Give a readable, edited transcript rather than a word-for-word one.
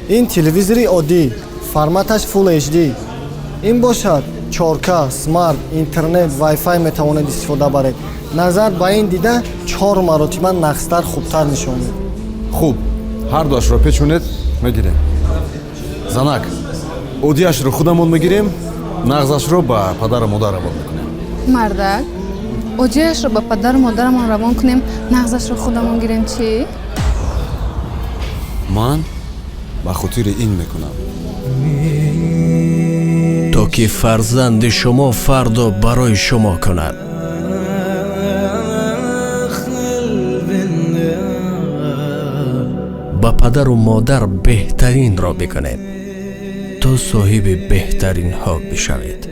Ин телевизори оддӣ, форматаш Full HD. Ин бошад 4K, смарт, интернет, Wi-Fi метавонед истифода баред. Назар ба ин дида чор маротиба нағзтар, хубтар нишон медиҳад. Хуб, ҳар дуашро печонед, мегирем. Занак, оддиашро худамон мегирем, нағзашро ба падару модар равон мекунем. Мардак, оддиашро ба падару модарамон равон кунем, нағзашро худамон гирем, чӣ? Ман ба хотири ин мекунам. То ки фарзанди шумо фардо барои шумо кунад. Ба падару модар беҳтаринро бикунед, то соҳиби беҳтаринҳо бишавед.